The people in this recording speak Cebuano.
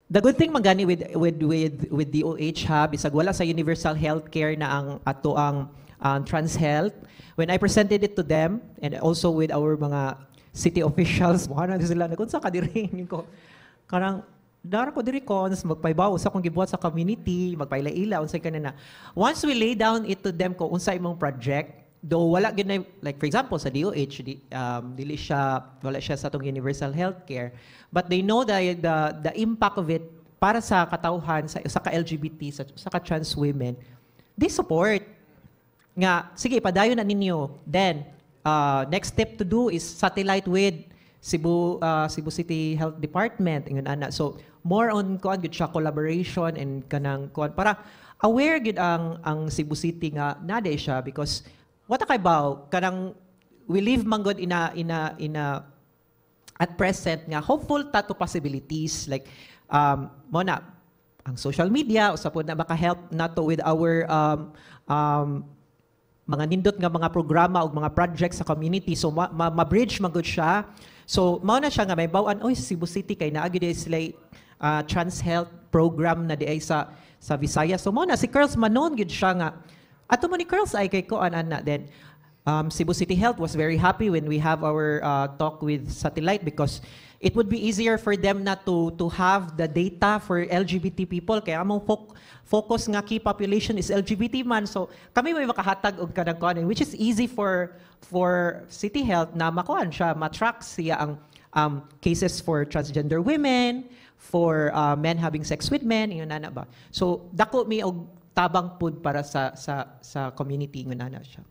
The good thing man gani with DOH ha, bisag wala sa universal healthcare na ang ato ang trans health, when I presented it to them and also with our mga city officials, mukha na sila nagunsa ka diri ko kanang dara ko diri cons magpaibaw sa akong gibuhat sa community, magpaila-ila unsay kanina. Once we lay down it to them ko unsa imong project, though wala gyud na, like for example sa DOH di, dili siya, wala siya sa atong universal healthcare, but they know the impact of it para sa katawhan sa ka LGBT, sa ka trans women. They support nga, sige, padayon na ninyo. Then next step to do is satellite with Cebu City Health Department, ingon ana. So more on kuan gyud siya, collaboration and kanang kuan para aware gyud ang Cebu City nga naa diay siya, because what kay baw kanang we live man gud in a at present nga hopeful ta to possibilities, like mo na ang social media usa pod na maka-help nato with our mga nindot nga mga programa ug mga projects sa community. So ma-bridge man gud siya. So mao na siya nga may bawan, oy, sa Cebu City kay naa gyud sila trans health program na diay sa Visayas. So mao na si Curls, manon gyud siya nga ato mo ni Curls ay kay kuan ana. Then Cebu City Health was very happy when we have our talk with Satellite because it would be easier for them not to have the data for LGBT people kaya among focus nga key population is LGBT man. So kami may makahatag og kanang kuan, which is easy for City Health na makuan siya, ma-track siya ang cases for transgender women, for men having sex with men, ingon ana ba. So dako mi og tabang pud para sa community, ingon ana siya.